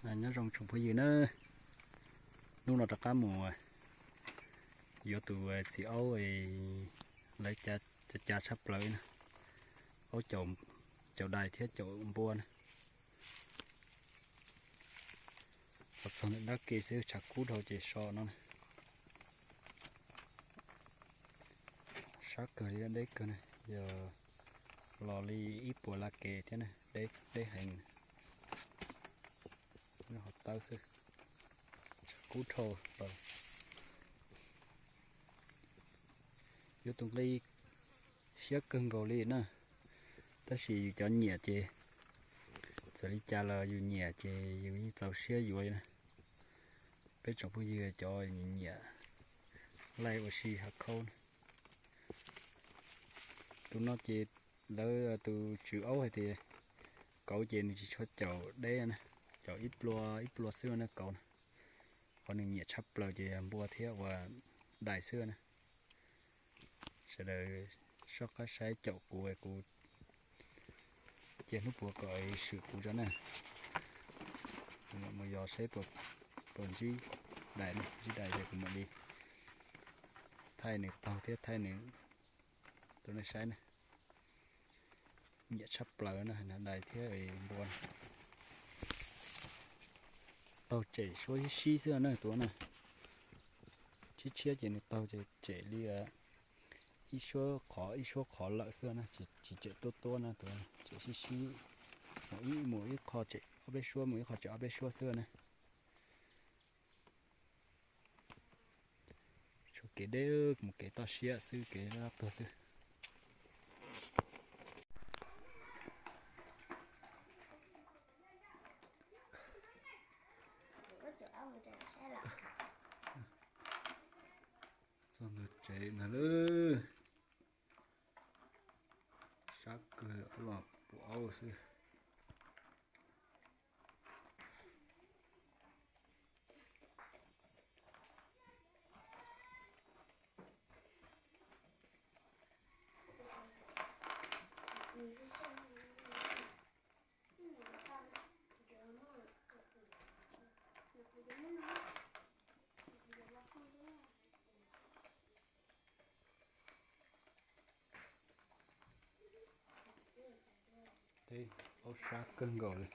Nyob zoo tsoom phooj ywg na, hnub no rov qab mus yuav tus txiv aub lawv cav tshaj plaws na, aub caum dais thiab caum npua na. Los txog ntawm dab ke xwb tshav kub dhau ces so no na. Sab kawg li deb kawg na, yog los li ib puas la ke thiab na, deb heev. Nyob hauv tawb xwb, tshav kub dhau. Yuav tus nqi siab kawg nkaus li na, tab sis yus cov nyiam ces txawm li cas los yus nyiam ces yus yeej txaus siab yuav li na. Peb tsoom phooj ywg cov nyiam laij ua si hav khaub na. Tus no ces lawv tus tswv aub hais tias kauv ces nws tsis tshua caum deb na, caum ib plua ib plua xwb na kauv na. Qhov nws nyiam tshaj plaws ces yog npua thiab ua dais xwb na. Sawv daws soj qab saib caum kuv, kuv cia hnub puas kom swm kuv tso na. Kuv mam mus yos saib puas ntsib dais, ntsib dais ces kuv mam li thaij nws taug thiab thaij nws rau nej saib na. Nyiam tshaj plaws na, dais thiab npua. Taug tsem suab sib sib xwb na tus na. Tshiab tshiab ces nws taug tsem li ib suab qhov ib suab qhov lawm xwb na, tsis tsem tuab tuab na tus, tsem sib sib, mus ib mus ib qho tsem ob peb suab, mus ib qho tsem ob peb suab xwb na. Tshuav kev deb mus kev toj siab xwb, kev loj tuag xwb. Txog ntawm tsev ntag lauj. Sab kawg li, los pum aub xwb. Tej aub sab kawg nkaus li.